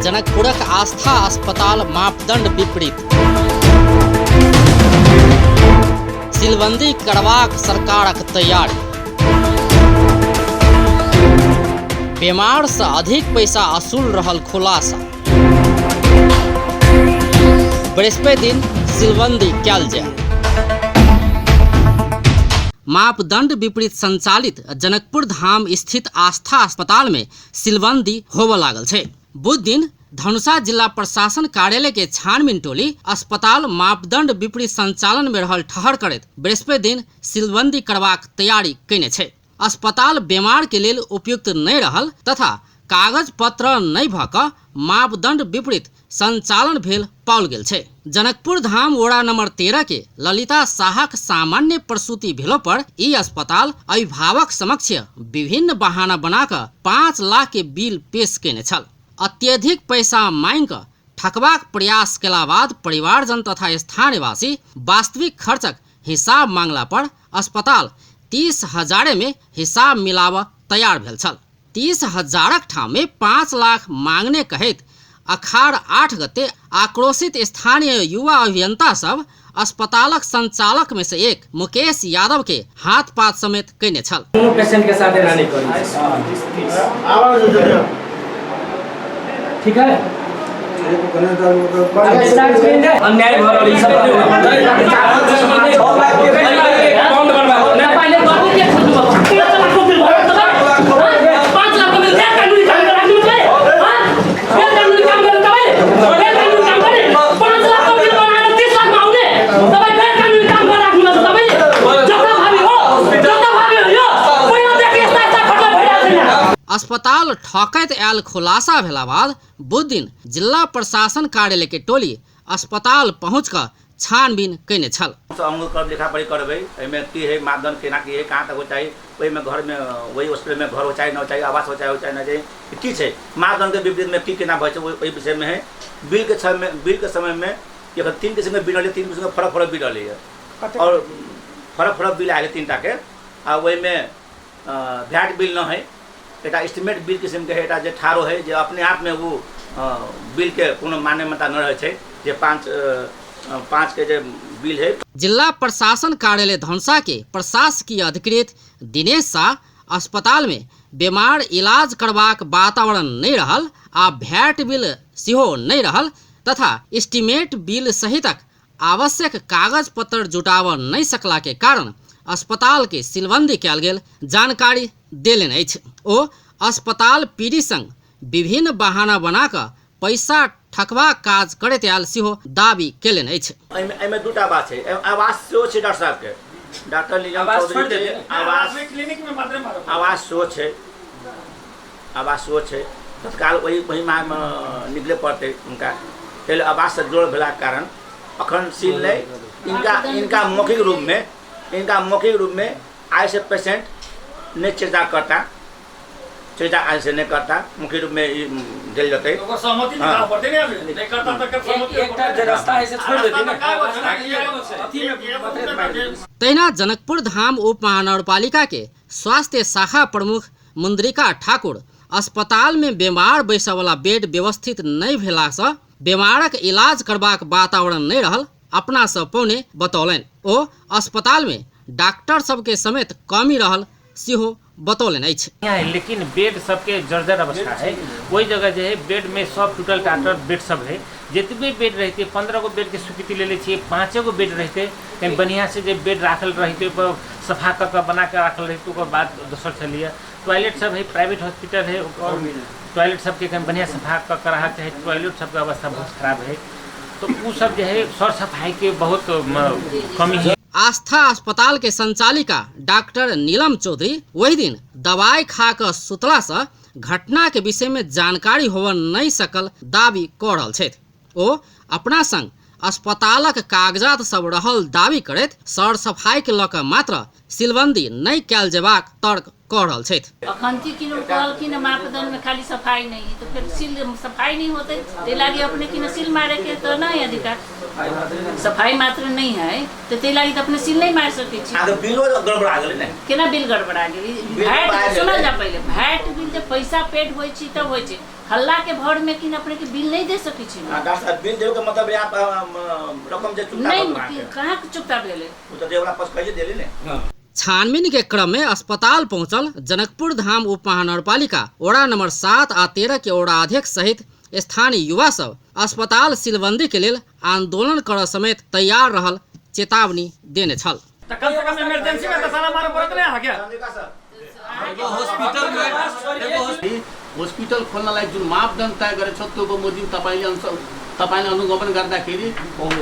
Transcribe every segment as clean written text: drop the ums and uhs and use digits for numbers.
जनकपुरक आस्था अस्पताल मापदंड विपरीत। सीलबंदी करबाक सरकारक तैयारी। बीमार से अधिक पैसा असूल रहल खुलासा। बृहस्पति दिन सीलबंदी कयल जाय। मापदंड विपरीत संचालित जनकपुर धाम स्थित आस्था अस्पताल में सीलबंदी होबय लागल छै। बुध दिन धनुषा जिला प्रशासन कार्यालय के छानबीन टोली अस्पताल मापदंड विपरीत संचालन में रहल ठहर करैत बृहस्पति दिन सीलबंदी करबाक तैयारी कयने छै। अस्पताल बीमार के लेल उपयुक्त नहि रहल तथा कागज पत्र नहि भऽ कऽ मापदंड विपरीत संचालन भेल पाओल गेल छै। जनकपुर धाम वडा नंबर 13 के ललिता साहक सामान्य प्रसूति भेलो पर ई अस्पताल अभिभावक समक्ष विभिन्न बहाना बना कऽ 5 लाख के बिल पेश कयने छल। अत्यधिक पैसा मांगि कऽ ठकबाक प्रयास केला बाद परिवारजन तथा स्थानीयवासी वास्तविक खर्चक हिसाब मांगला पर अस्पताल 30 हजारे में हिसाब मिलाबऽ तैयार भेल छल। 30 हजारक ठाम में 5 लाख मांगने कहैत अखाड़ 8 गते आक्रोशित स्थानीय युवा अभियंता सब अस्पतालक संचालक में से एक मुकेश यादव के हाथ पात समेत कयने छल। कोनो पेशेंट के साथ एना नहीं करी। ठीक है, अन्याय भऽ रहल ई सब। अस्पताल ठकैत आयल खुलासा भेला बाद बुध दिन जिला प्रशासन कार्यालय के टोली अस्पताल पहुंच कऽ छानबीन कयने छल। हमहूँ करब, लिखा पढ़ी करबै, एहिमे की हइ मापदंड, केना की हइ, कहाँ तक हो चाही, ओहिमे घरमे ओहि हॉस्पिटलमे घर हो चाही न हो चाही, आवास हो चाही हो चाही न चाही, की छै मापदंडके विपरीतमे की केना भऽ छै ओहि विषयमे हइ। बिलके समय, बिलके समयमे एखन 3 किसिमके बिल रहलै, 3 किसिमके फरक फरक बिल रहलैए आओर फरक फरक बिल आयल 3टाके। आ ओहिमे भैट बिल न हइ, एकटा एस्टिमेट बिल किसिमके हइ, एकटा जे ठाढ़ो हइ जे अपने आपमे ओ बिलके कोनो मान्यता नहि रहै छै जे 5 5के जे बिल हइ। जिला प्रशासन कार्यालय धनुषा के प्रशासकीय अधिकृत दिनेश शाह अस्पताल में बीमार इलाज करबाक वातावरण नहि रहल आ भैट बिल सेहो नहि रहल तथा एस्टीमेट बिल सहितक आवश्यक कागज पत्र जुटाबऽ नहि सकला के कारण अस्पताल के सीलबंदी कयल गेल जानकारी देलनि अछि। ओ अस्पताल पीडी संग विभिन्न बहाना बना कऽ पैसा ठकबाक काज करैत आयल सेहो दावी केलनि अछि। एहिमे दूटा बात छै, आवास सेहो छै डॉक्टर साहबके, डॉक्टर नीलम चौधरीके आवास, आवास सेहो छै, आवास सेहो छै। तत्काल ओहि ओहि माहमे निकले पड़तै हुनका, ताहि लेल आवाससँ जुड़ल भेलाके कारण अखन सील नहि। इनका इनका मौखिक रूपमे, इनका मौखिक रूपमे आइसँ पेशेंट नहि चर्चा करता, चर्चा आइसँ नहि करता, मौखिक रूपमे ई देल जेतै। तहिना जनकपुर धाम उप महानगरपालिका के स्वास्थ्य शाखा प्रमुख मुंद्रिका ठाकुर अस्पताल में बीमार बैसयवला बेड व्यवस्थित नहि भेलासँ बीमारक इलाज करबाक वातावरण नहि रहल अपना सब पौने बतौलनि। ओ अस्पताल में डॉक्टर सबके समेत कमी रहल सेहो बतौलनि अछि। है, लेकिन बेड सबके जर्जर अवस्था है। ओहि जगह जे है बेड में सब टूटल टाटल बेड सब है। जितने बेड रहते 15 गो बेड के स्वीकृति ले ले छियै, 5 गो बेड रहते कहीं बढ़िया से जे बेड राखल रहते, ओकर सफा कऽ के बना के राखल रहते, ओकर बाद दोसर छलियै। टॉयलेट सब है, प्राइवेट हॉस्पिटल है, ओकर टॉयलेट सबके कहीं बढ़िया सफा कऽ के रखा चाही, टॉयलेट सबके अवस्था बहुत खराब है। तो उ सब जे है सर सफाई के बहुत कमी है। आस्था अस्पताल के संचालिका डॉक्टर नीलम चौधरी वही दिन दवाई खा कऽ सुतला से घटना के विषय में जानकारी होबऽ नहीं सकल दावी कऽ रहल छथि। ओ अपना संग अस्पतालक कागजात सब रहल दावी करैत सर सफाई के लऽ कऽ मात्र सिलबंदी नहि कयल जेबाक तर्क कऽ रहल छथि। अखन की किन कहलखिन मापदंड में खाली सफाई नहीं है, तो फिर सील सफाई नहीं होते ते लागी अपने किन सील मारे के तो नहीं अधिकार, सफाई मात्र नहीं है तो ते लागी तो अपने सील नहीं मार सकै छी। अहाँके बिलो गड़बड़ा गेलै ने। केना बिल गड़बड़ा गेलै? बिल भैट गड़बड़ा सुनल गेलै। जा पहिले, भैट बिल जब पैसा पेड होइ छी तब होइ छै, हल्ला के भर में किन अपने के बिल नहीं दे सकै छी। हाँ, डॉक्टर साहब बिल देबे के मतलब आप रकम जे चुकता नहीं भऽ गेल अहाँके। कहाँ के चुकता भेलै? ओ तऽ देवला पास कहिए देली ने। छानबीन के क्रम में अस्पताल पहुंचल जनकपुर धाम उप महानगरपालिका वड़ा नंबर 7 आ 13 के वड़ा अध्यक्ष सहित स्थानीय युवा सब अस्पताल सीलबंदी के लेल आंदोलन करऽ समेत तैयार रहल चेतावनी देने छल। तऽ कम से कम इमरजेंसी में तऽ साला मारऽ पड़त ने अहाँके। हस्पिटल खोल्नलाई जुन मापदण्ड तय गरेको छ त्यो बमोजिम तपाईँले अनुगमन गर्दाखेरि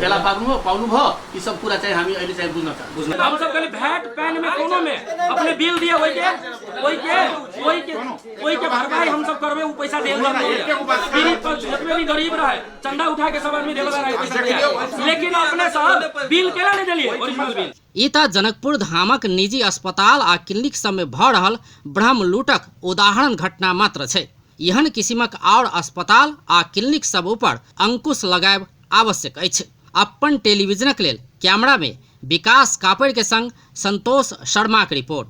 फेला पार्नुभयो, पाउनुभयो, यी सब कुरा चाहिँ हामी अहिले चाहिँ बुझ्न चाहन्छौँ। हम सब कहली भैट पैन में कोनो में अपने बिल दिए ओहि के ओहि के ओहि के ओहि के भरपाई हम सब करबे, उ पैसा देल गरीब पर जितने भी गरीब रहे चंदा उठा के सब आदमी देल रहे पैसा दिया, लेकिन अपने सब बिल केना नहीं देलिए ओरिजिनल बिल। ई त जनकपुर धामक निजी अस्पताल आ क्लिनिक सब में भऽ रहल ब्रह्म लूटक उदाहरण घटना मात्र छै। एहन किसिमक आओर अस्पताल आ क्लिनिक सब ऊपर अंकुश लगायब आवश्यक अछि। अपन टेलीविजनक लेल कैमरा में विकास कापड़ के संग संतोष शर्मा के रिपोर्ट।